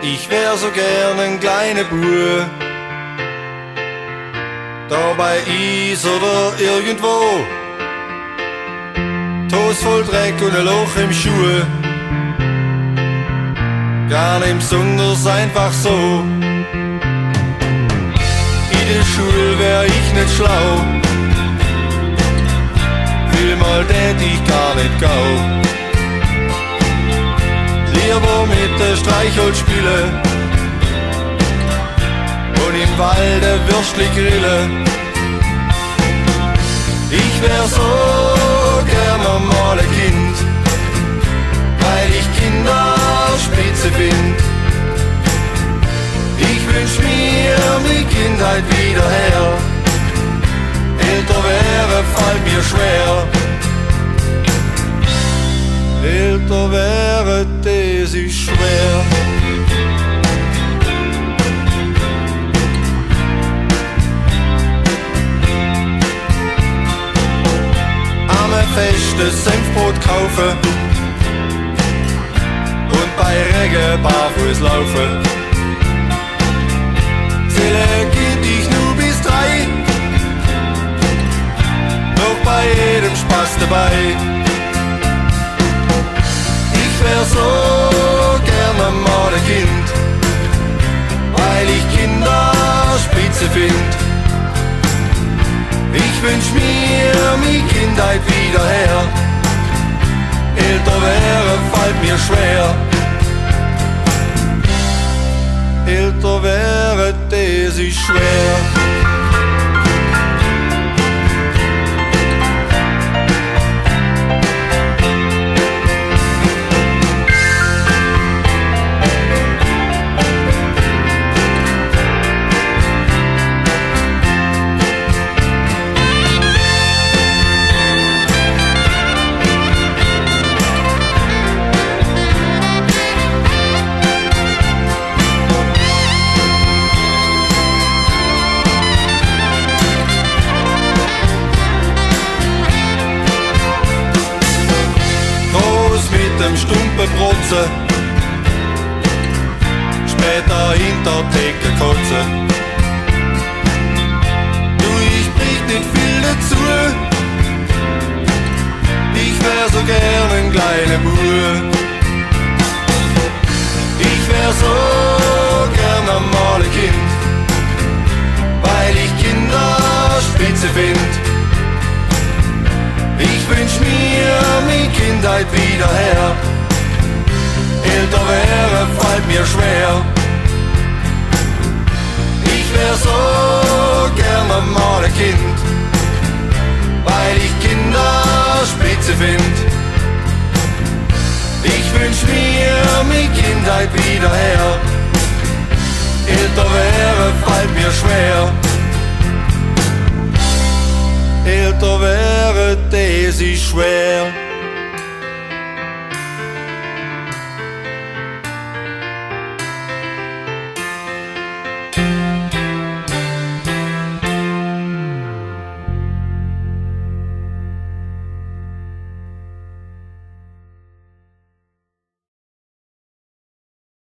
Ich wär so gern ein kleiner Bub, da bei Eis oder irgendwo, Toast voll Dreck und ein Loch im Schuh, gar nicht besonders einfach so. In der Schule wär ich nicht schlau, vielmal tät ich gar nicht gau. Lieber mit der Streichholz spielen und im Wald ein Würstli grillen. Ich wär so gern normal ein Kind, weil ich Kinder spitze find. Ich wünsch mir die Kindheit wieder her, älter wäre fällt mir schwer. Älter wäre, das ist schwer. Am festes Senfbrot kaufen und bei Regen barfuß laufen. Zähle geht ich nur bis 3, noch bei jedem Spaß dabei. Ich wär so gern einmal ein Kind, weil ich Kinder spitze find. Ich wünsch mir die Kindheit wieder her, älter wäre fällt mir schwer. Älter wäre, das ist schwer. Stumpe Brotze, später hinter Theke kotze. Du, ich brich nicht viel dazu, ich wär so gern ein kleiner Bub. Ich wär so gern einmal ein Kind, weil ich Kinder spitze find. Ich wünsch mir die Kindheit wieder her, älter wäre fällt mir schwer. Ich wär so gern einmal ein Kind, weil ich Kinder spitze find. Ich wünsch mir die Kindheit wieder her, älter wäre fällt mir schwer. Älter wäre, das ist schwer.